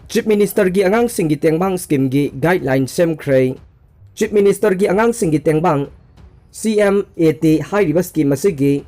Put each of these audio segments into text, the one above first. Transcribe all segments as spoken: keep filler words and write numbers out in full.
Chief Ministerꯒꯤ ꯑꯉꯥꯡꯁꯤꯡꯒꯤ ꯇꯦꯡꯕꯥꯡ schemeꯒꯤ guideline ꯁꯦꯝꯈ꯭ꯔꯦ꯫ Chief Ministerꯒꯤ ꯑꯉꯥꯡꯁꯤꯡꯒꯤ ꯇꯦꯡꯕꯥꯡ, C M A T ꯍꯥꯏꯔꯤꯕ scheme ꯑꯁꯤꯒꯤ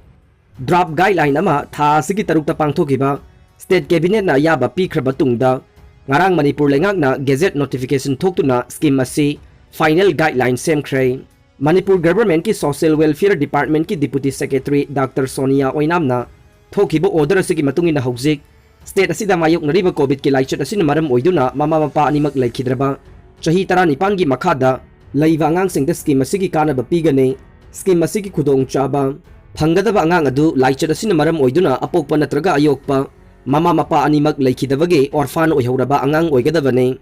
draft guideline ꯑꯃ ꯊꯥ ꯑꯁꯤꯒꯤ ꯇꯔꯨꯛꯇ ꯄꯥꯡꯊꯣꯛꯈꯤꯕ state cabinetꯅ ꯑꯌꯥꯕ ꯄꯤꯈ꯭ꯔꯕ ꯇꯨꯡꯗ, ꯉꯔꯥꯡ ꯃꯅꯤꯄꯨꯔ ꯂꯩꯉꯥꯛꯅ gazette notification ꯊꯣꯛꯇꯨꯅ scheme ꯑꯁꯤ final guideline ꯁꯦꯝꯈ꯭ꯔꯦ꯫ Manipur governmentꯀꯤ social welfare departmentꯀꯤ deputy secretary Doctor Sonia ꯑꯣꯏꯅꯥꯝꯅ ꯊꯣꯛꯈꯤꯕ order ꯑꯁꯤꯒꯤ ꯃꯇꯨꯡ ꯏꯟꯅ, ꯍꯧꯖꯤꯛ state ꯑꯁꯤꯗ ꯃꯥꯌꯣꯛꯅꯔꯤꯕ COVIDꯀꯤ ꯂꯥꯏꯆꯠ ꯑꯁꯤꯅ ꯃꯔꯝ ꯑꯣꯏꯗꯨꯅ ꯃꯃꯥ ꯃꯄꯥ ꯑꯅꯤꯃꯛ ꯂꯩꯈꯤꯗ꯭ꯔꯕ ꯆꯍꯤ ꯇꯔꯥꯅꯤꯄꯥꯟꯒꯤ ꯃꯈꯥꯗ ꯂꯩꯕ ꯑꯉꯥꯡꯁꯤꯡꯗ scheme ꯑꯁꯤꯒꯤ ꯀꯥꯟꯅꯕ ꯄꯤꯒꯅꯤ꯫ Scheme ꯑꯁꯤꯒꯤ ꯈꯨꯗꯣꯡꯆꯥꯕ ꯐꯪꯒꯗꯕ ꯑꯉꯥꯡ ꯑꯗꯨ ꯂꯥꯏꯆꯠ ꯑꯁꯤꯅ ꯃꯔꯝ ꯑꯣꯏꯗꯨꯅ ꯑꯄꯣꯛꯄ ꯅꯠꯇ꯭ꯔꯒ ꯑꯌꯣꯛꯄ ꯃꯃꯥ ꯃꯄꯥ ꯑꯅꯤꯃꯛ ꯂꯩꯈꯤꯗꯕꯒꯤ orphan ꯑꯣꯏꯍꯧꯔꯕ ꯑꯉꯥꯡ ꯑꯣꯏꯒꯗꯕꯅꯤ꯫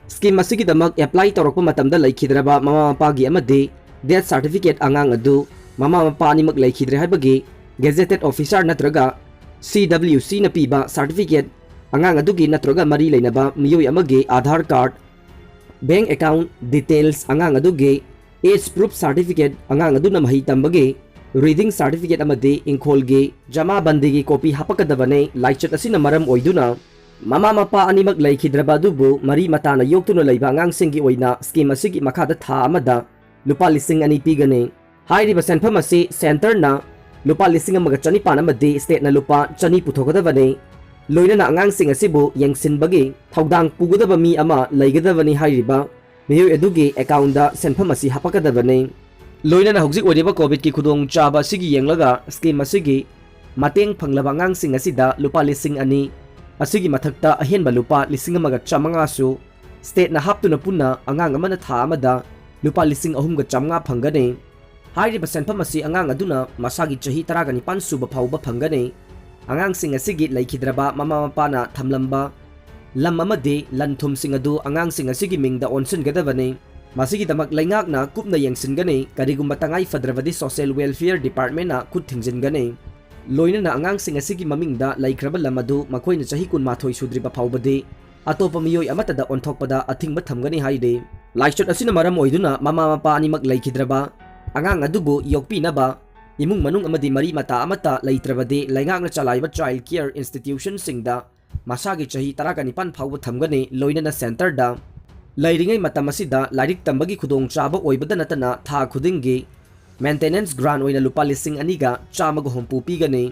Scheme ꯑꯁꯤꯒꯤꯗꯃꯛ apply ꯇꯧꯔꯛꯄ ꯃꯇꯝꯗ ꯂꯩꯈꯤꯗ꯭ꯔꯕ ꯃꯃꯥ ꯃꯄꯥꯒꯤ ꯑꯃꯗꯤ death certificate, ꯑꯉꯥꯡ ꯑꯗꯨ ꯃꯃꯥ ꯃꯄꯥ ꯑꯅꯤꯃꯛ ꯂꯩꯈꯤꯗ꯭ꯔꯦ ꯍꯥꯏꯕꯒꯤ gazetted officer ꯅꯠꯇ꯭ꯔꯒ C W Cꯅ ꯄꯤꯕ certificate, ꯑꯉꯥꯡ ꯑꯗꯨꯒꯤ ꯅꯠꯇ꯭ꯔꯒ ꯃꯔꯤ ꯂꯩꯅꯕ ꯃꯤꯑꯣꯏ ꯑꯃꯒꯤ Aadhaar card, bank account details, ꯑꯉꯥꯡ ꯑꯗꯨꯒꯤ age proof certificate, ꯑꯉꯥꯡ ꯑꯗꯨꯅ ꯃꯍꯩ ꯇꯝꯕꯒꯤ reading certificate ꯑꯃꯗꯤ ꯏꯪꯈꯣꯜꯒꯤ ꯖꯃꯥꯕꯟꯗꯤꯒꯤ copy ꯍꯥꯞꯄꯛꯀꯗꯕꯅꯤ꯫ ꯂꯥꯏꯆꯠ ꯑꯁꯤꯅ ꯃꯔꯝ ꯑꯣꯏꯗꯨꯅ ꯃꯃꯥ ꯃꯄꯥ ꯑꯅꯤꯃꯛ ꯂꯩꯈꯤꯗ꯭ꯔꯕ ꯑꯗꯨꯕꯨ ꯃꯔꯤ ꯃꯇꯥꯅ ꯌꯣꯛꯇꯨꯅ ꯂꯩꯕ ꯑꯉꯥꯡꯁꯤꯡꯒꯤ ꯑꯣꯏꯅ scheme ꯑꯁꯤꯒꯤ ꯃꯈꯥꯗ ꯊꯥ ꯑꯃꯗ ꯂꯨꯄꯥ ꯂꯤꯁꯤꯡ ꯑꯅꯤ ꯄꯤꯒꯅꯤ꯫ ꯍꯥꯏꯔꯤꯕ ꯁꯦꯟꯐꯝ ꯑꯁꯤ centreꯅ ꯂꯨꯄꯥ ꯂꯤꯁꯤꯡ ꯑꯃꯒ ꯆꯅꯤꯄꯥꯟ ꯑꯃꯗꯤ stateꯅ ꯂꯨꯄꯥ ꯆꯅꯤ ꯄꯨꯊꯣꯛꯀꯗꯕꯅꯤ꯫ ꯂꯣꯏꯅꯅ ꯑꯉꯥꯡꯁꯤꯡ ꯑꯁꯤꯕꯨ ꯌꯦꯡꯁꯤꯟꯕꯒꯤ ꯊꯧꯗꯥꯡ ꯄꯨꯒꯗꯕ ꯃꯤ ꯑꯃ ꯂꯩꯒꯗꯕꯅꯤ꯫ ꯍꯥꯏꯔꯤꯕ ꯃꯤꯑꯣꯏ ꯑꯗꯨꯒꯤ accountꯗ ꯁꯦꯟꯐꯝ ꯑꯁꯤ ꯍꯥꯞꯄꯛꯀꯗꯕꯅꯤ꯫ ꯂꯣꯏꯅꯅ ꯍꯧꯖꯤꯛ ꯑꯣꯏꯔꯤꯕ COVIDꯀꯤ ꯈꯨꯗꯣꯡꯆꯥꯕ ꯑꯁꯤꯒꯤ ꯌꯦꯡꯂꯒ scheme ꯑꯁꯤꯒꯤ ꯃꯇꯦꯡ ꯐꯪꯂꯕ ꯑꯉꯥꯡꯁꯤꯡ ꯑꯁꯤꯗ ꯂꯨꯄꯥ ꯂꯤꯁꯤꯡ ꯑꯅꯤ ꯑꯁꯤꯒꯤ ꯃꯊꯛꯇ ꯑꯍꯦꯟꯕ ꯂꯨꯄꯥ ꯂꯤꯁꯤꯡ ꯑꯃꯒ ꯆꯥꯃꯉꯥꯁꯨ stateꯅ ꯍꯥꯞꯇꯨꯅ ꯄꯨꯟꯅ ꯑꯉꯥꯡ ꯑꯃꯅ ꯊꯥ ꯑꯃꯗ ꯂꯨꯄꯥ ꯂꯤꯁꯤꯡ ꯑꯍꯨꯝꯒ ꯆꯥꯃꯉꯥ ꯐꯪꯒꯅꯤ꯫ ꯍꯥꯏꯔꯤꯕ ꯁꯦꯟꯐꯝ ꯑꯁꯤ ꯑꯉꯥꯡ ꯑꯗꯨꯅ ꯃꯁꯥꯒꯤ ꯆꯍꯤ ꯇꯔꯥꯒ ꯅꯤꯄꯥꯟ ꯁꯨꯕ ꯐꯥꯎꯕ ꯐꯪꯒꯅꯤ꯫ ꯑꯉꯥꯡꯁꯤꯡ ꯑꯁꯤꯒꯤ ꯂꯩꯈꯤꯗ꯭ꯔꯕ ꯃꯃꯥ ꯃꯄꯥꯅ ꯊꯝꯂꯝꯕ ꯂꯝ ꯑꯃꯗꯤ ꯂꯟ ꯊꯨꯝꯁꯤꯡ ꯑꯗꯨ ꯑꯉꯥꯡꯁꯤꯡ ꯑꯁꯤꯒꯤ ꯃꯤꯡꯗ ꯑꯣꯟꯁꯤꯟꯒꯗꯕꯅꯤ꯫ ꯃꯁꯤꯒꯤꯗꯃꯛ ꯂꯩꯉꯥꯛꯅ ꯀꯨꯞꯅ ꯌꯦꯡꯁꯤꯟꯒꯅꯤ, ꯀꯔꯤꯒꯨꯝꯕ ꯇꯉꯥꯏ ꯐꯗ꯭ꯔꯕꯗꯤ social welfare departmentꯅ ꯈꯨꯠ ꯊꯤꯡꯖꯤꯟꯒꯅꯤ꯫ ꯂꯣꯏꯅꯅ ꯑꯉꯥꯡꯁꯤꯡ ꯑꯁꯤꯒꯤ ꯃꯃꯤꯡꯗ ꯂꯩꯈ꯭ꯔꯕ ꯂꯝ ꯑꯗꯨ ꯃꯈꯣꯏꯅ ꯆꯍꯤ ꯀꯨꯟꯃꯥꯊꯣꯏ ꯁꯨꯗ꯭ꯔꯤꯕ ꯐꯥꯎꯕꯗꯤ ꯑꯇꯣꯞꯄ ꯃꯤꯑꯣꯏ ꯑꯃꯠꯇꯗ ꯑꯣꯟꯊꯣꯛꯄꯗ ꯑꯊꯤꯡꯕ ꯊꯝꯒꯅꯤ ꯍꯥꯏꯔꯤ꯫ ꯂꯥꯏꯆꯠ ꯑꯁꯤꯅ ꯃꯔꯝ ꯑꯣꯏꯗꯨꯅ ꯃꯃꯥ ꯃꯄꯥ ꯑꯅꯤꯃꯛ ꯂꯩꯈꯤꯗ꯭ꯔꯕ ꯑꯉꯥꯡ ꯑꯗꯨꯕꯨ ꯌꯣꯛꯄꯤꯅꯕ ꯏꯃꯨꯡ ꯃꯅꯨꯡ ꯑꯃꯗꯤ ꯃꯔꯤ ꯃꯇꯥ ꯑꯃꯠꯇ ꯂꯩꯇ꯭ꯔꯕꯗꯤ ꯂꯩꯉꯥꯛꯅ ꯆꯂꯥꯏꯕ child care institutionꯁꯤꯡꯗ ꯃꯁꯥꯒꯤ ꯆꯍꯤ ꯇꯔꯥꯒ ꯅꯤꯄꯥꯟ ꯐꯥꯎꯕ ꯊꯝꯒꯅꯤ꯫ ꯂꯣꯏꯅꯅ centreꯗ ꯂꯩꯔꯤꯉꯩ ꯃꯇꯝ ꯑꯁꯤꯗ ꯂꯥꯏꯔꯤꯛ ꯇꯝꯕꯒꯤ ꯈꯨꯗꯣꯡꯆꯥꯕ ꯑꯣꯏꯕꯗ ꯅꯠꯇꯅ ꯊꯥ ꯈꯨꯗꯤꯡꯒꯤ maintenance grant ꯑꯣꯏꯅ ꯂꯨꯄꯥ ꯂꯤꯁꯤꯡ ꯑꯅꯤꯒ ꯆꯥꯝꯃꯒ ꯍꯨꯝꯐꯨ ꯄꯤꯒꯅꯤ꯫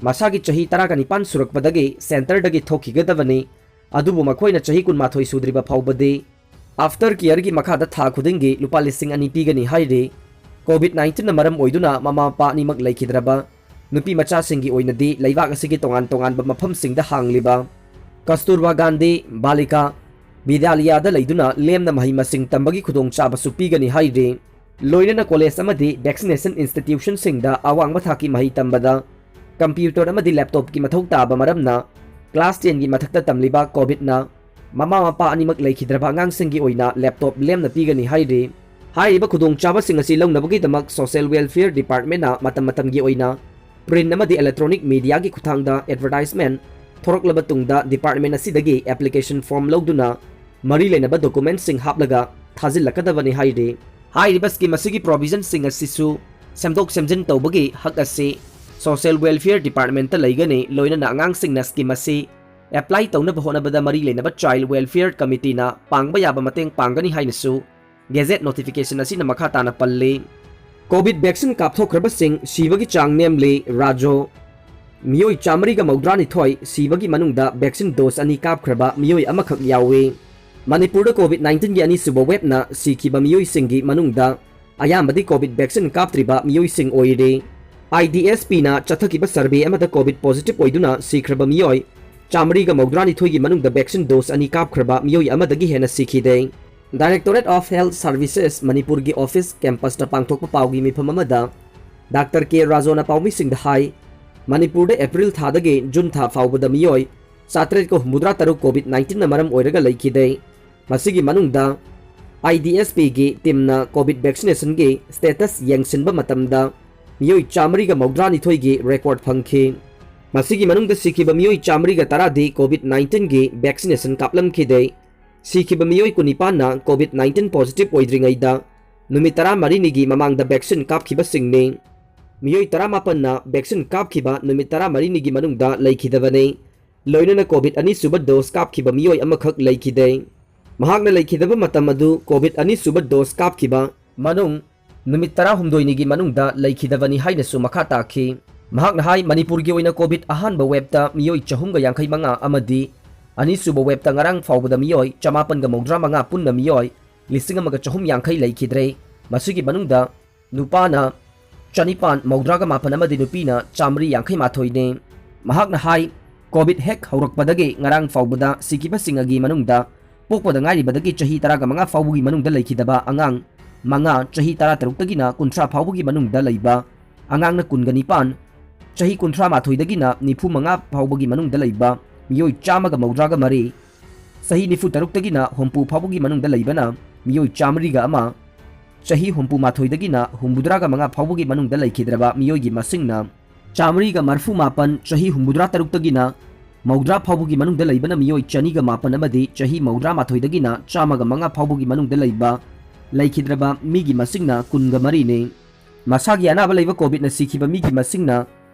ꯃꯁꯥꯒꯤ ꯆꯍꯤ ꯇꯔꯥꯒ ꯅꯤꯄꯥꯟ ꯁꯨꯔꯛꯄꯗꯒꯤ centreꯗꯒꯤ ꯊꯣꯛꯈꯤꯒꯗꯕꯅꯤ꯫ ꯑꯗꯨꯕꯨ ꯃꯈꯣꯏꯅ ꯆꯍꯤ ꯀꯨꯟꯃꯥꯊꯣꯏ ꯁꯨꯗ꯭ꯔꯤꯕ ꯐꯥꯎꯕꯗꯤ after careꯒꯤ ꯃꯈꯥꯗ ꯊꯥ ꯈꯨꯗꯤꯡꯒꯤ ꯂꯨꯄꯥ ꯂꯤꯁꯤꯡ ꯑꯅꯤ ꯄꯤꯒꯅꯤ ꯍꯥꯏꯔꯤ꯫ COVID nineteenꯅ ꯃꯔꯝ ꯑꯣꯏꯗꯨꯅ ꯃꯃꯥ ꯃꯄꯥ ꯑꯅꯤꯃꯛ ꯂꯩꯈꯤꯗ꯭ꯔꯕ ꯅꯨꯄꯤ ꯃꯆꯥꯁꯤꯡꯒꯤ ꯑꯣꯏꯅꯗꯤ ꯂꯩꯕꯥꯛ ꯑꯁꯤꯒꯤ ꯇꯣꯉꯥꯟ ꯇꯣꯉꯥꯟꯕ ꯃꯐꯝꯁꯤꯡꯗ ꯍꯥꯡꯂꯤꯕ ꯀꯁꯇꯨꯔꯕꯥ ꯒꯥꯟꯙꯤ ꯕꯥꯂꯤꯀꯥ ꯕꯤꯗ꯭ꯌꯥꯂꯌꯥꯗ ꯂꯩꯗꯨꯅ ꯂꯦꯝꯅ ꯃꯍꯩ ꯃꯁꯤꯡ ꯇꯝꯕꯒꯤ ꯈꯨꯗꯣꯡꯆꯥꯕꯁꯨ ꯄꯤꯒꯅꯤ ꯍꯥꯏꯔꯤ꯫ ꯂꯣꯏꯅꯅ college ꯑꯃꯗꯤ vaccination institutionꯁꯤꯡꯗ ꯑꯋꯥꯡꯕ ꯊꯥꯛꯀꯤ ꯃꯍꯩ ꯇꯝꯕꯗ computer ꯑꯃꯗꯤ laptopꯀꯤ ꯃꯊꯧ ꯇꯥꯕ ꯃꯔꯝꯅ class tenꯒꯤ ꯃꯊꯛꯇ ꯇꯝꯂꯤꯕ COVIDꯅ ꯃꯃꯥ ꯃꯄꯥ ꯑꯅꯤꯃꯛ ꯂꯩꯈꯤꯗ꯭ꯔꯕ ꯑꯉꯥꯡꯁꯤꯡꯒꯤ ꯑꯣꯏꯅ laptop ꯂꯦꯝꯅ ꯄꯤꯒꯅꯤ ꯍꯥꯏꯔꯤ꯫ ꯍꯥꯏꯔꯤꯕ ꯈꯨꯗꯣꯡꯆꯥꯕꯁꯤꯡ ꯑꯁꯤ ꯂꯧꯅꯕꯒꯤꯗꯃꯛ Social Welfare Departmentꯅ ꯃꯇꯝ ꯃꯇꯝꯒꯤ ꯑꯣꯏꯅ print ꯑꯃꯗꯤ electronic mediaꯒꯤ ꯈꯨꯠꯊꯥꯡꯗ advertisement ꯊꯣꯔꯛꯂꯕ ꯇꯨꯡꯗ department ꯑꯁꯤꯗꯒꯤ application form ꯂꯧꯗꯨꯅ ꯃꯔꯤ ꯂꯩꯅꯕ documentꯁꯤꯡ ꯍꯥꯞꯂꯒ ꯊꯥꯖꯤꯜꯂꯛꯀꯗꯕꯅꯤ ꯍꯥꯏꯔꯤ꯫ ꯍꯥꯏꯔꯤꯕ scheme ꯑꯁꯤꯒꯤ provisionꯁꯤꯡ ꯑꯁꯤꯁꯨ ꯁꯦꯝꯗꯣꯛ ꯁꯦꯝꯖꯤꯟ ꯇꯧꯕꯒꯤ ꯍꯛ ꯑꯁꯤ Social Welfare Departmentꯇ ꯂꯩꯒꯅꯤ꯫ ꯂꯣꯏꯅꯅ ꯑꯉꯥꯡꯁꯤꯡꯅ scheme ꯑꯁꯤ apply ꯇꯧꯅꯕ ꯍꯣꯠꯅꯕꯗ ꯃꯔꯤ ꯂꯩꯅꯕ Child Welfare Committeeꯅ ꯄꯥꯡꯕ ꯌꯥꯕ ꯃꯇꯦꯡ ꯄꯥꯡꯒꯅꯤ ꯍꯥꯏꯅꯁꯨ gazette notification ꯑꯁꯤꯅ ꯃꯈꯥ ꯇꯥꯅ ꯄꯜꯂꯤ꯫ COVID vaccine ꯀꯥꯞꯊꯣꯛꯈ꯭ꯔꯕꯁꯤꯡ ꯁꯤꯕꯒꯤ ꯆꯥꯡ ꯅꯦꯝꯂꯤ꯫ ꯔꯥꯖ꯭ꯌ ꯃꯤꯑꯣꯏ ꯆꯥꯃꯔꯤꯒ ꯃꯧꯗ꯭ꯔꯥꯅꯤꯊꯣꯏ ꯁꯤꯕꯒꯤ ꯃꯅꯨꯡꯗ vaccine dose ꯑꯅꯤ ꯀꯥꯞꯈ꯭ꯔꯕ ꯃꯤꯑꯣꯏ ꯑꯃꯈꯛ ꯌꯥꯎꯏ꯫ ꯃꯅꯤꯄꯨꯔꯗ COVID nineteenꯒꯤ ꯑꯅꯤꯁꯨꯕ waveꯅ ꯁꯤꯈꯤꯕ ꯃꯤꯑꯣꯏꯁꯤꯡꯒꯤ ꯃꯅꯨꯡꯗ ꯑꯌꯥꯝꯕꯗꯤ COVID vaccine ꯀꯥꯞꯇ꯭ꯔꯤꯕ ꯃꯤꯑꯣꯏꯁꯤꯡ ꯑꯣꯏꯔꯤ꯫ IDSPꯅ ꯆꯠꯊꯈꯤꯕ survey ꯑꯃꯗ COVID positive ꯑꯣꯏꯗꯨꯅ ꯁꯤꯈ꯭ꯔꯕ ꯃꯤꯑꯣꯏ ꯆꯥꯃꯔꯤꯒ ꯃꯧꯗ꯭ꯔꯥꯅꯤꯊꯣꯏꯒꯤ ꯃꯅꯨꯡꯗ vaccine dose ꯑꯅꯤ ꯀꯥꯞꯈ꯭ꯔꯕ ꯃꯤꯑꯣꯏ ꯑꯃꯗꯒꯤ ꯍꯦꯟꯅ ꯁꯤꯈꯤꯗꯦ꯫ Directorate of Health Services ꯃꯅꯤꯄꯨꯔꯒꯤ office campusꯇ ꯄꯥꯡꯊꯣꯛꯄ ꯄꯥꯎꯒꯤ ꯃꯤꯐꯝ ꯑꯃꯗ Doctor K ꯔꯥꯖꯣꯅ ꯄꯥꯎꯃꯤꯁꯤꯡꯗ ꯍꯥꯏ, ꯃꯅꯤꯄꯨꯔꯗ April ꯊꯥꯗꯒꯤ June ꯊꯥ ꯐꯥꯎꯕꯗ ꯃꯤꯑꯣꯏ ꯆꯥꯇ꯭ꯔꯦꯠꯀ ꯍꯨꯝꯐꯨꯇꯔꯥ ꯇꯔꯨꯛ COVID nineteenꯅ ꯃꯔꯝ ꯑꯣꯏꯔꯒ ꯂꯩꯈꯤꯗꯦ꯫ ꯃꯁꯤꯒꯤ ꯃꯅꯨꯡꯗ IDSPꯒꯤ teamꯅ COVID vaccinationꯒꯤ status ꯌꯦꯡꯁꯤꯟꯕ ꯃꯇꯝꯗ ꯃꯤꯑꯣꯏ ꯆꯥꯃꯔꯤꯒ ꯃꯧꯗ꯭ꯔꯥꯅꯤꯊꯣꯏꯒꯤ record ꯐꯪꯈꯤ꯫ ꯃꯁꯤꯒꯤ ꯃꯅꯨꯡꯗ ꯁꯤꯈꯤꯕ ꯃꯤꯑꯣꯏ ꯆꯥꯃꯔꯤꯒ ꯇꯔꯥꯗꯤ COVID nineteenꯒꯤ vaccination ꯀꯥꯞꯂꯝꯈꯤꯗꯦ꯫ ꯁꯤꯈꯤꯕ ꯃꯤꯑꯣꯏ ꯀꯨꯟꯅꯤꯄꯥꯟꯅ COVID nineteen positive ꯑꯣꯏꯗ꯭ꯔꯤꯉꯩꯗ ꯅꯨꯃꯤꯠ ꯇꯔꯥꯃꯔꯤꯅꯤꯒꯤ ꯃꯃꯥꯡꯗ vaccine ꯀꯥꯞꯈꯤꯕꯁꯤꯡꯅꯤ꯫ ꯃꯤꯑꯣꯏ ꯇꯔꯥꯃꯥꯄꯟꯅ vaccine ꯀꯥꯞꯈꯤꯕ ꯅꯨꯃꯤꯠ ꯇꯔꯥꯃꯔꯤꯅꯤꯒꯤ ꯃꯅꯨꯡꯗ ꯂꯩꯈꯤꯗꯕꯅꯤ꯫ ꯂꯣꯏꯅꯅ COVID ꯑꯅꯤꯁꯨꯕ dose ꯀꯥꯞꯈꯤꯕ ꯃꯤꯑꯣꯏ ꯑꯃꯈꯛ ꯂꯩꯈꯤꯗꯦ꯫ ꯃꯍꯥꯛꯅ ꯂꯩꯈꯤꯗꯕ ꯃꯇꯝ ꯑꯗꯨ COVID ꯑꯅꯤꯁꯨꯕ dose ꯀꯥꯞꯈꯤꯕ ꯃꯅꯨꯡ ꯅꯨꯃꯤꯠ ꯇꯔꯥꯍꯨꯝꯗꯣꯏꯅꯤꯒꯤ ꯃꯅꯨꯡꯗ ꯂꯩꯈꯤꯗꯕꯅꯤ ꯍꯥꯏꯅꯁꯨ ꯃꯈꯥ ꯇꯥꯈꯤ꯫ ꯃꯍꯥꯛꯅ ꯍꯥꯏ, ꯃꯅꯤꯄꯨꯔꯒꯤ ꯑꯣꯏꯅ COVID ꯑꯍꯥꯟꯕ waveꯇ ꯃꯤꯑꯣꯏ ꯆꯍꯨꯝꯒ ꯌꯥꯡꯈꯩ ꯃꯉꯥ ꯑꯃꯗꯤ ꯑꯅꯤꯁꯨꯕ waveꯇ ꯉꯔꯥꯡ ꯐꯥꯎꯕꯗ ꯃꯤꯑꯣꯏ ꯆꯃꯥꯄꯟꯒ ꯃꯧꯗ꯭ꯔꯥ ꯃꯉꯥ, ꯄꯨꯟꯅ ꯃꯤꯑꯣꯏ ꯂꯤꯁꯤꯡ ꯑꯃꯒ ꯆꯍꯨꯝ ꯌꯥꯡꯈꯩ ꯂꯩꯈꯤꯗ꯭ꯔꯦ꯫ ꯃꯁꯤꯒꯤ ꯃꯅꯨꯡꯗ ꯅꯨꯄꯥꯅ ꯆꯅꯤꯄꯥꯟ ꯃꯧꯗ꯭ꯔꯥꯒ ꯃꯥꯄꯟ ꯑꯃꯗꯤ ꯅꯨꯄꯤꯅ ꯆꯥꯃꯔꯤ ꯌꯥꯡꯈꯩ ꯃꯥꯊꯣꯏꯅꯤ꯫ ꯃꯍꯥꯛꯅ ꯍꯥꯏ, COVID ꯍꯦꯛ ꯍꯧꯔꯛꯄꯗꯒꯤ ꯉꯔꯥꯡ ꯐꯥꯎꯕꯗ ꯁꯤꯈꯤꯕꯁꯤꯡ ꯑꯒꯤ ꯃꯅꯨꯡꯗ ꯄꯣꯛꯄꯗ ꯉꯥꯏꯔꯤꯕꯗꯒꯤ ꯆꯍꯤ ꯇꯔꯥꯒ ꯃꯉꯥ ꯐꯥꯎꯕꯒꯤ ꯃꯅꯨꯡꯗ ꯂꯩꯈꯤꯗꯕ ꯑꯉꯥꯡ ꯃꯉꯥ, ꯆꯍꯤ ꯇꯔꯥꯇꯔꯨꯛꯇꯒꯤꯅ ꯀꯨꯟꯊ꯭ꯔꯥ ꯐꯥꯎꯕꯒꯤ ꯃꯅꯨꯡꯗ ꯂꯩꯕ ꯑꯉꯥꯡꯅ ꯀꯨꯟꯒ ꯅꯤꯄꯥꯟ, ꯆꯍꯤ ꯀꯨꯟꯊ꯭ꯔꯥ ꯃꯥꯊꯣꯏꯗꯒꯤꯅ ꯅꯤꯐꯨ ꯃꯉꯥ ꯐꯥꯎꯕꯒꯤ ꯃꯅꯨꯡꯗ ꯂꯩꯕ ꯃꯤꯑꯣꯏ ꯆꯥꯝꯃꯒ ꯃꯧꯗ꯭ꯔꯥꯒ ꯃꯔꯤ, ꯆꯍꯤ ꯅꯤꯐꯨ ꯇꯔꯨꯛꯇꯒꯤꯅ ꯍꯨꯝꯐꯨ ꯐꯥꯎꯕꯒꯤ ꯃꯅꯨꯡꯗ ꯂꯩꯕꯅ ꯃꯤꯑꯣꯏ ꯆꯥꯃꯔꯤꯒ ꯑꯃ, ꯆꯍꯤ ꯍꯨꯝꯐꯨ ꯃꯥꯊꯣꯏꯗꯒꯤꯅ ꯍꯨꯝꯐꯨꯇꯔꯥꯒ ꯃꯉꯥ ꯐꯥꯎꯕꯒꯤ ꯃꯅꯨꯡꯗ ꯂꯩꯈꯤꯗ꯭ꯔꯕ ꯃꯤꯑꯣꯏꯒꯤ ꯃꯁꯤꯡꯅ ꯆꯥꯃꯔꯤꯒ ꯃꯔꯤꯐꯨ ꯃꯥꯄꯟ, ꯆꯍꯤ ꯍꯨꯝꯐꯨꯇꯔꯥ ꯇꯔꯨꯛꯇꯒꯤꯅ ꯃꯧꯗ꯭ꯔꯥ ꯐꯥꯎꯕꯒꯤ ꯃꯅꯨꯡꯗ ꯂꯩꯕꯅ ꯃꯤꯑꯣꯏ ꯆꯅꯤꯒ ꯃꯥꯄꯟ ꯑꯃꯗꯤ ꯆꯍꯤ ꯃꯧꯗ꯭ꯔꯥ ꯃꯥꯊꯣꯏꯗꯒꯤꯅ ꯆꯥꯝꯃꯒ ꯃꯉꯥ ꯐꯥꯎꯕꯒꯤ ꯃꯅꯨꯡꯗ ꯂꯩꯕ ꯂꯩꯈꯤꯗ꯭ꯔꯕ ꯃꯤꯒꯤ ꯃꯁꯤꯡꯅ ꯀꯨꯟꯒ ꯃꯔꯤꯅꯤ꯫ ꯃꯁꯥꯒꯤ ꯑꯅꯥꯕ ꯂꯩꯕ COVIDꯅ ꯁꯤꯈꯤꯕ ꯃꯤꯒꯤ ꯃꯁꯤꯡꯅ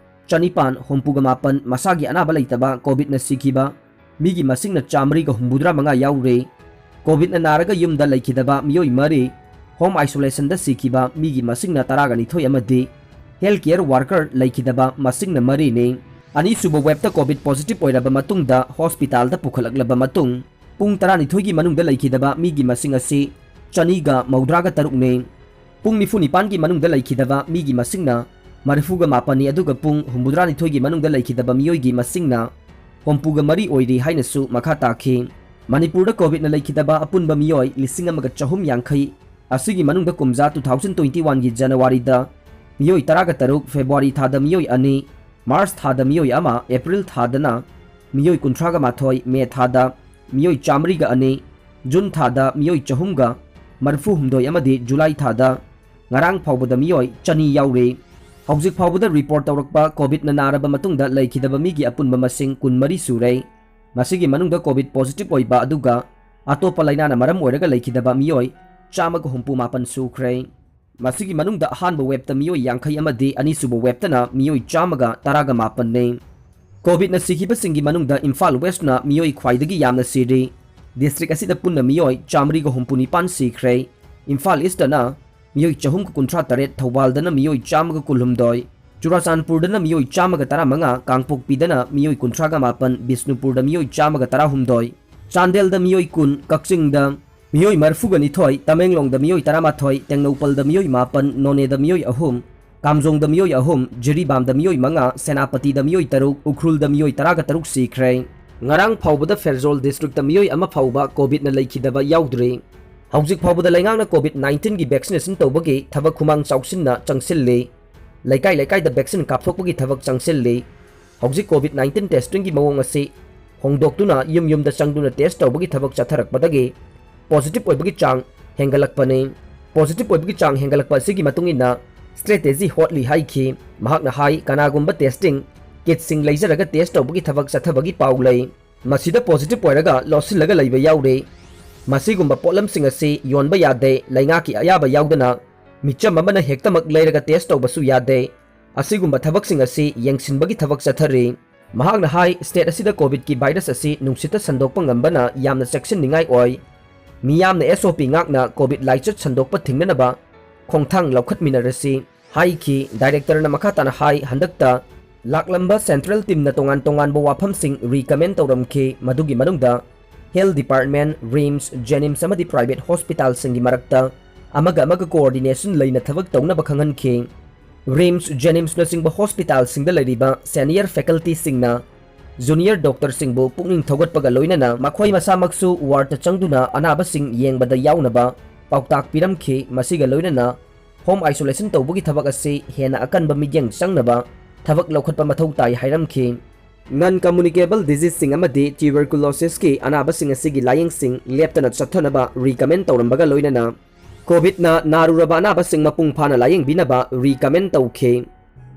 ꯆꯅꯤꯄꯥꯟ ꯍꯨꯝꯐꯨꯒ ꯃꯥꯄꯟ, ꯃꯁꯥꯒꯤ ꯑꯅꯥꯕ ꯂꯩꯇꯕ COVIDꯅ ꯁꯤꯈꯤꯕ ꯃꯤꯒꯤ ꯃꯁꯤꯡꯅ ꯆꯥꯃꯔꯤꯒ ꯍꯨꯝꯐꯨꯇꯔꯥ ꯃꯉꯥ ꯌꯥꯎꯔꯦ꯫ COVIDꯅ ꯅꯥꯔꯒ ꯌꯨꯝꯗ ꯂꯩꯈꯤꯗꯕ ꯃꯤꯑꯣꯏ ꯃꯔꯤ, home isolationꯗ ꯁꯤꯈꯤꯕ ꯃꯤꯒꯤ ꯃꯁꯤꯡꯅ ꯇꯔꯥꯒ ꯅꯤꯊꯣꯏ ꯑꯃꯗꯤ health care worker ꯂꯩꯈꯤꯗꯕ ꯃꯁꯤꯡꯅ ꯃꯔꯤꯅꯤ꯫ ꯑꯅꯤꯁꯨꯕ waveꯇ COVID positive ꯑꯣꯏꯔꯕ ꯃꯇꯨꯡꯗ hospitalꯗ ꯄꯨꯈꯠꯂꯛꯂꯕ ꯃꯇꯨꯡ, ꯄꯨꯡ ꯇꯔꯥꯅꯤꯊꯣꯏꯒꯤ ꯃꯅꯨꯡꯗ ꯂꯩꯈꯤꯗꯕ ꯃꯤꯒꯤ ꯃꯁꯤꯡ ꯑꯁꯤ ꯆꯅꯤꯒ ꯃꯧꯗ꯭ꯔꯥꯒ ꯇꯔꯨꯛꯅꯤ꯫ ꯄꯨꯡ ꯅꯤꯐꯨ ꯅꯤꯄꯥꯟꯒꯤ ꯃꯅꯨꯡꯗ ꯂꯩꯈꯤꯗꯕ ꯃꯤꯒꯤ ꯃꯁꯤꯡꯅ ꯃꯔꯤꯐꯨꯒ ꯃꯥꯄꯟꯅꯤ, ꯑꯗꯨꯒ ꯄꯨꯡ ꯍꯨꯝꯐꯨꯇꯔꯥꯅꯤꯊꯣꯏꯒꯤ ꯃꯅꯨꯡꯗ ꯂꯩꯈꯤꯗꯕ ꯃꯤꯑꯣꯏꯒꯤ ꯃꯁꯤꯡꯅ ꯍꯨꯝꯐꯨꯒ ꯃꯔꯤ ꯑꯣꯏꯔꯤ ꯍꯥꯏꯅꯁꯨ ꯃꯈꯥ ꯇꯥꯈꯤ꯫ ꯃꯅꯤꯄꯨꯔꯗ COVIDꯅ ꯂꯩꯈꯤꯗꯕ ꯑꯄꯨꯟꯕ ꯃꯤꯑꯣꯏ ꯂꯤꯁꯤꯡ ꯑꯃꯒ ꯆꯍꯨꯝ ꯌꯥꯡꯈꯩ ꯑꯁꯤꯒꯤ ꯃꯅꯨꯡꯗ ꯀꯨꯝꯖꯥ two thousand twenty oneꯒꯤ Januaryꯗ ꯃꯤꯑꯣꯏ ꯇꯔꯥꯒ ꯇꯔꯨꯛ, February ꯊꯥꯗ ꯃꯤꯑꯣꯏ ꯑꯅꯤ, March ꯊꯥꯗ ꯃꯤꯑꯣꯏ ꯑꯃ, April ꯊꯥꯗꯅ ꯃꯤꯑꯣꯏ ꯀꯨꯟꯊ꯭ꯔꯥꯒ ꯃꯥꯊꯣꯏ, May ꯊꯥꯗ ꯃꯤꯑꯣꯏ ꯆꯥꯃꯔꯤꯒ ꯑꯅꯤ, June ꯊꯥꯗ ꯃꯤꯑꯣꯏ ꯆꯍꯨꯝꯒ ꯃꯔꯤꯐꯨ ꯍꯨꯝꯗꯣꯏ ꯑꯃꯗꯤ July ꯊꯥꯗ ꯉꯔꯥꯡ ꯐꯥꯎꯕꯗ ꯃꯤꯑꯣꯏ ꯆꯅꯤ ꯌꯥꯎꯔꯦ꯫ ꯍꯧꯖꯤꯛ ꯐꯥꯎꯕꯗ report ꯇꯧꯔꯛꯄ COVIDꯅ ꯅꯥꯔꯕ ꯃꯇꯨꯡꯗ ꯂꯩꯈꯤꯗꯕ ꯃꯤꯒꯤ ꯑꯄꯨꯟꯕ ꯃꯁꯤꯡ ꯀꯨꯟꯃꯔꯤ ꯁꯨꯔꯦ꯫ ꯃꯁꯤꯒꯤ ꯃꯅꯨꯡꯗ COVID positive ꯑꯣꯏꯕ ꯑꯗꯨꯒ ꯑꯇꯣꯞꯄ ꯂꯥꯏꯅꯥꯅ ꯃꯔꯝ ꯑꯣꯏꯔꯒ ꯂꯩꯈꯤꯗꯕ ꯃꯤꯑꯣꯏ ꯆꯥꯝꯃꯒ ꯍꯨꯝꯐꯨ ꯃꯥꯄꯟ ꯁꯨꯈ꯭ꯔꯦ꯫ ꯃꯁꯤꯒꯤ ꯃꯅꯨꯡꯗ ꯑꯍꯥꯟꯕ waveꯇ ꯃꯤꯑꯣꯏ ꯌꯥꯡꯈꯩ ꯑꯃꯗꯤ ꯑꯅꯤꯁꯨꯕ waveꯇꯅ ꯃꯤꯑꯣꯏ ꯆꯥꯝꯃꯒ ꯇꯔꯥꯒ ꯃꯥꯄꯟꯅꯤ꯫ ꯀꯣꯚꯤꯗꯅ ꯁꯤꯈꯤꯕꯁꯤꯡꯒꯤ ꯃꯅꯨꯡꯗ ꯏꯝꯐꯥꯜ ꯋꯦꯁ꯭ꯠꯅ ꯃꯤꯑꯣꯏ ꯈ꯭ꯋꯥꯏꯗꯒꯤ ꯌꯥꯝꯅ ꯁꯤꯔꯤ꯫ ꯗꯤꯁꯇ꯭ꯔꯤꯛ ꯑꯁꯤꯗ ꯄꯨꯟꯅ ꯃꯤꯑꯣꯏ ꯆꯥꯃꯔꯤꯒ ꯍꯨꯝꯐꯨ ꯅꯤꯄꯥꯟ ꯁꯤꯈ꯭ꯔꯦ꯫ ꯏꯝꯐꯥꯜ ꯏꯁ꯭ꯠꯇꯅ ꯃꯤꯑꯣꯏ ꯆꯍꯨꯝꯒ ꯀꯨꯟꯊ꯭ꯔꯥ ꯇꯔꯦꯠ, ꯊꯧꯕꯥꯜꯗꯅ ꯃꯤꯑꯣꯏ ꯆꯥꯝꯃꯒ ꯀꯨꯟꯍꯨꯝꯗꯣꯏ, ꯆꯨꯔꯥꯆꯥꯟꯄꯨꯔꯗꯅ ꯃꯤꯑꯣꯏ ꯆꯥꯝꯃꯒ ꯇꯔꯥꯃꯉꯥ, ꯀꯥꯡꯄꯣꯛꯄꯤꯗꯅ ꯃꯤꯑꯣꯏ ꯀꯨꯟꯊ꯭ꯔꯥꯒ ꯃꯥꯄꯟ, ꯕꯤꯁꯅꯨꯄꯨꯔꯗ ꯃꯤꯑꯣꯏ ꯆꯥꯝꯃꯒ ꯇꯔꯥꯍꯨꯝꯗꯣꯏ, ꯆꯥꯟꯗꯦꯜꯗ ꯃꯤꯑꯣꯏ ꯀꯨꯟ, ꯀꯛꯆꯤꯡꯗ ꯃꯤꯑꯣꯏ ꯃꯔꯤꯐꯨꯒ ꯅꯤꯊꯣꯏ, ꯇꯃꯦꯡꯂꯣꯡꯗ ꯃꯤꯑꯣꯏ ꯇꯔꯥꯃꯥꯊꯣꯏ, ꯇꯦꯡꯅꯧꯄꯜꯗ ꯃꯤꯑꯣꯏ ꯃꯥꯄꯟ, ꯅꯣꯅꯦꯗ ꯃꯤꯑꯣꯏ ꯑꯍꯨꯝ, ꯀꯥꯝꯖꯣꯡꯗ ꯃꯤꯑꯣꯏ ꯑꯍꯨꯝ, ꯖꯤꯔꯤꯕꯥꯝꯗ ꯃꯤꯑꯣꯏ ꯃꯉꯥ, ꯁꯦꯅꯥꯄꯇꯤꯗ ꯃꯤꯑꯣꯏ ꯇꯔꯨꯛ, ꯎꯈ꯭ꯔꯨꯜꯗ ꯃꯤꯑꯣꯏ ꯇꯔꯥꯒ ꯇꯔꯨꯛ ꯁꯤꯈ꯭ꯔꯦ꯫ ꯉꯔꯥꯡ ꯐꯥꯎꯕꯗ ꯐꯦꯔꯖꯣꯜ ꯗꯤꯁꯇ꯭ꯔꯤꯛꯇ ꯃꯤꯑꯣꯏ ꯑꯃ ꯐꯥꯎꯕ ꯀꯣꯚꯤꯗꯅ ꯂꯩꯈꯤꯗꯕ ꯌꯥꯎꯗ꯭ꯔꯤ꯫ ꯍꯧꯖꯤꯛ ꯐꯥꯎꯕꯗ ꯂꯩꯉꯥꯛꯅ ꯀꯣꯚꯤꯗ ꯅꯥꯏꯟꯇꯤꯟꯒꯤ ꯚꯦꯛꯁꯤꯅꯦꯁꯟ ꯇꯧꯕꯒꯤ ꯊꯕꯛ ꯈꯨꯃꯥꯡ ꯆꯥꯎꯁꯤꯟꯅ ꯆꯪꯁꯤꯜꯂꯤ꯫ ꯂꯩꯀꯥꯏ ꯂꯩꯀꯥꯏꯗ ꯚꯦꯛꯁꯤꯟ ꯀꯥꯞꯊꯣꯛꯄꯒꯤ ꯊꯕꯛ ꯆꯪꯁꯤꯜꯂꯤ꯫ ꯍꯧꯖꯤꯛ ꯀꯣꯚꯤꯗ ꯅꯥꯏꯟꯇꯤꯟ ꯇꯦꯁꯇꯤꯡꯒꯤ ꯃꯑꯣꯡ ꯑꯁꯤ ꯍꯣꯡꯗꯣꯛꯇꯨꯅ ꯌꯨꯝ ꯌꯨꯝꯗ ꯆꯪꯗꯨꯅ ꯇꯦꯁ ꯇꯧꯕꯒꯤ ꯊꯕꯛ ꯆꯠꯊꯔꯛꯄꯗꯒꯤ ꯄꯣꯖꯤꯇꯤꯚ ꯑꯣꯏꯕꯒꯤ ꯆꯥꯡ ꯍꯦꯟꯒꯠꯂꯛꯄꯅꯤ꯫ ꯄꯣꯖꯤꯇꯤꯚ ꯑꯣꯏꯕꯒꯤ ꯆꯥꯡ ꯍꯦꯟꯒꯠꯂꯛꯄ ꯑꯁꯤꯒꯤ ꯃꯇꯨꯡ ꯏꯟꯅ ꯁ꯭ꯇ꯭ꯔꯦꯇꯦꯖꯤ ꯍꯣꯠꯂꯤ ꯍꯥꯏꯈꯤ꯫ ꯃꯍꯥꯛꯅ ꯍꯥꯏ, ꯀꯅꯥꯒꯨꯝꯕ ꯇꯦꯁꯇꯤꯡ ꯀꯤꯠꯁꯤꯡ ꯂꯩꯖꯔꯒ ꯇꯦꯁ ꯇꯧꯕꯒꯤ ꯊꯕꯛ ꯆꯠꯊꯕꯒꯤ ꯄꯥꯎ ꯂꯩ꯫ ꯃꯁꯤꯗ ꯄꯣꯖꯤꯇꯤꯚ ꯑꯣꯏꯔꯒ ꯂꯣꯠꯁꯤꯜꯂꯒ ꯂꯩꯕ ꯌꯥꯎꯔꯦ꯫ ꯃꯁꯤꯒꯨꯝꯕ ꯄꯣꯠꯂꯝꯁꯤꯡ ꯑꯁꯤ ꯌꯣꯟꯕ ꯌꯥꯗꯦ, ꯂꯩꯉꯥꯛꯀꯤ ꯑꯌꯥꯕ ꯌꯥꯎꯗꯅ ꯃꯤꯆꯝ ꯑꯃꯅ ꯍꯦꯛꯇꯃꯛ ꯂꯩꯔꯒ ꯇꯦꯁ ꯇꯧꯕꯁꯨ ꯌꯥꯗꯦ꯫ ꯑꯁꯤꯒꯨꯝꯕ ꯊꯕꯛꯁꯤꯡ ꯑꯁꯤ ꯌꯦꯡꯁꯤꯟꯕꯒꯤ ꯊꯕꯛ ꯆꯠꯊꯔꯤ꯫ ꯃꯍꯥꯛꯅ ꯍꯥꯏ, ꯁ꯭ꯇꯦꯠ ꯑꯁꯤꯗ ꯀꯣꯚꯤꯗꯀꯤ ꯚꯥꯏꯔꯁ ꯑꯁꯤ ꯅꯨꯡꯁꯤꯠꯇ ꯁꯟꯗꯣꯛꯄ ꯉꯝꯕꯅ ꯌꯥꯝꯅ ꯆꯦꯛꯁꯤꯟꯅꯤꯡꯉꯥꯏ ꯑꯣꯏ꯫ ꯃꯤꯌꯥꯝꯅ ꯑꯦꯁ ꯑꯣ ꯄꯤ ꯉꯥꯛꯅ ꯀꯣꯚꯤꯗ ꯂꯥꯏꯆꯠ ꯁꯟꯗꯣꯛꯄ ꯊꯤꯡꯅꯅꯕ ꯈꯣꯡꯊꯥꯡ ꯂꯧꯈꯠꯃꯤꯟꯅꯔꯁꯤ ꯍꯥꯏꯈꯤ꯫ ꯗꯥꯏꯔꯦꯛꯇꯔꯅ ꯃꯈꯥ ꯇꯥꯅ ꯍꯥꯏ, ꯍꯟꯗꯛꯇ ꯂꯥꯛꯂꯝꯕ ꯁꯦꯟꯇ꯭ꯔꯦꯜ ꯇꯤꯝꯅ ꯇꯣꯉꯥꯟ ꯇꯣꯉꯥꯟꯕ ꯋꯥꯐꯝꯁꯤꯡ ꯔꯤꯀꯃꯦꯟ ꯇꯧꯔꯝꯈꯤ꯫ ꯃꯗꯨꯒꯤ ꯃꯅꯨꯡꯗ ꯍꯦꯜꯊ ꯗꯤꯄꯥꯔꯠꯃꯦꯟ, ꯔꯤꯝꯁ, ꯖꯦꯅꯤꯝꯁ ꯑꯃꯗꯤ ꯄ꯭ꯔꯥꯏꯚꯦꯠ ꯍꯣꯁꯄꯤꯇꯥꯜꯁꯤꯡꯒꯤ ꯃꯔꯛꯇ ꯑꯃꯒ ꯑꯃꯒ ꯀꯣꯑꯣꯔꯗꯤꯅꯦꯁꯟ ꯂꯩꯅ ꯊꯕꯛ ꯇꯧꯅꯕ ꯈꯪꯍꯟꯈꯤ꯫ ꯔꯤꯝꯁ, ꯖꯦꯅꯤꯝꯁꯅꯆꯤꯡꯕ ꯍꯣꯁꯄꯤꯇꯥꯜꯁꯤꯡꯗ ꯂꯩꯔꯤꯕ ꯁꯦꯅꯤꯌꯔ ꯐꯦꯀꯜꯇꯤꯁꯤꯡꯅ ꯖꯨꯅꯤꯌꯔ ꯗꯣꯛꯇꯔꯁꯤꯡꯕꯨ ꯄꯨꯛꯅꯤꯡ ꯊꯧꯒꯠꯄꯒ ꯂꯣꯏꯅꯅ ꯃꯈꯣꯏ ꯃꯁꯥꯃꯛꯁꯨ ꯋꯥꯔꯗꯇ ꯆꯪꯗꯨꯅ ꯑꯅꯥꯕꯁꯤꯡ ꯌꯦꯡꯕꯗ ꯌꯥꯎꯅꯕ ꯄꯥꯎꯇꯥꯛ ꯄꯤꯔꯝꯈꯤ꯫ ꯃꯁꯤꯒ ꯂꯣꯏꯅꯅ ꯍꯣꯝ ꯑꯥꯏꯁꯣꯂꯦꯁꯟ ꯇꯧꯕꯒꯤ ꯊꯕꯛ ꯑꯁꯤ ꯍꯦꯟꯅ ꯑꯀꯟꯕ ꯃꯤꯠꯌꯦꯡ ꯆꯪꯅꯕ ꯊꯕꯛ ꯂꯧꯈꯠꯄ ꯃꯊꯧ ꯇꯥꯏ ꯍꯥꯏꯔꯝꯈꯤ꯫ ꯅꯟ ꯀꯝꯃꯨꯅꯤꯀꯦꯕꯜ ꯗꯤꯖꯤꯖꯁꯤꯡ ꯑꯃꯗꯤ ꯇ꯭ꯌꯨꯕꯔꯀꯨꯂꯣꯁꯤꯁꯀꯤ ꯑꯅꯥꯕꯁꯤꯡ ꯑꯁꯤꯒꯤ ꯂꯥꯌꯦꯡꯁꯤꯡ ꯂꯦꯞꯇꯅ ꯆꯠꯊꯅꯕ ꯔꯤꯀꯃꯦꯟ ꯇꯧꯔꯝꯕꯒ ꯂꯣꯏꯅꯅ ꯀꯣꯚꯤꯗꯅ ꯅꯥꯔꯨꯔꯕ ꯑꯅꯥꯕꯁꯤꯡ ꯃꯄꯨꯡ ꯐꯥꯅ ꯂꯥꯌꯦꯡꯕꯤꯅꯕ ꯔꯤꯀꯃꯦꯟ ꯇꯧꯈꯤ꯫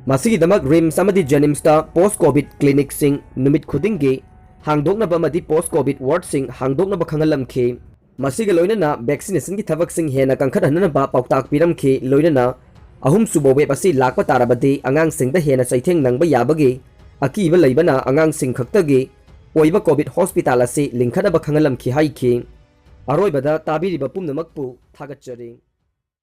ꯃꯁꯤꯒꯤꯗꯃꯛ ꯔꯤꯝꯁ ꯑꯃꯗꯤ ꯖꯦꯅꯤꯝꯁꯇ ꯄꯣꯁ ꯀꯣꯚꯤꯗ ꯀ꯭ꯂꯤꯅꯤꯛꯁꯤꯡ ꯅꯨꯃꯤꯠ ꯈꯨꯗꯤꯡꯒꯤ ꯍꯥꯡꯗꯣꯛꯅꯕ ꯑꯃꯗꯤ ꯄꯣꯁ ꯀꯣꯚꯤꯗ ꯋꯥꯔꯗꯁꯤꯡ ꯍꯥꯡꯗꯣꯛꯅꯕ ꯈꯪꯍꯜꯂꯝꯈꯤ꯫ ꯃꯁꯤꯒ ꯂꯣꯏꯅꯅ ꯚꯦꯛꯁꯤꯅꯦꯁꯟꯒꯤ ꯊꯕꯛꯁꯤꯡ ꯍꯦꯟꯅ ꯀꯟꯈꯠꯍꯟꯅꯅꯕ ꯄꯥꯎꯇꯥꯛ ꯄꯤꯔꯝꯈꯤ꯫ ꯂꯣꯏꯅꯅ ꯑꯍꯨꯝꯁꯨꯕ ꯋꯦꯕ ꯑꯁꯤ ꯂꯥꯛꯄ ꯇꯥꯔꯕꯗꯤ ꯑꯉꯥꯡꯁꯤꯡꯗ ꯍꯦꯟꯅ ꯆꯩꯊꯦꯡ ꯅꯪꯕ ꯌꯥꯕꯒꯤ ꯑꯀꯤꯕ ꯂꯩꯕꯅ ꯑꯉꯥꯡꯁꯤꯡ ꯈꯛꯇꯒꯤ ꯑꯣꯏꯕ COVID hospital ꯑꯁꯤ ꯂꯤꯡꯈꯠꯅꯕ ꯈꯪꯍꯜꯂꯝꯈꯤ ꯍꯥꯏꯈꯤ꯫ ꯑꯔꯣꯏꯕꯗ ꯇꯥꯕꯤꯔꯤꯕ ꯄꯨꯝꯅꯃꯛꯄꯨ ꯊꯥꯒꯠꯆꯔꯤ꯫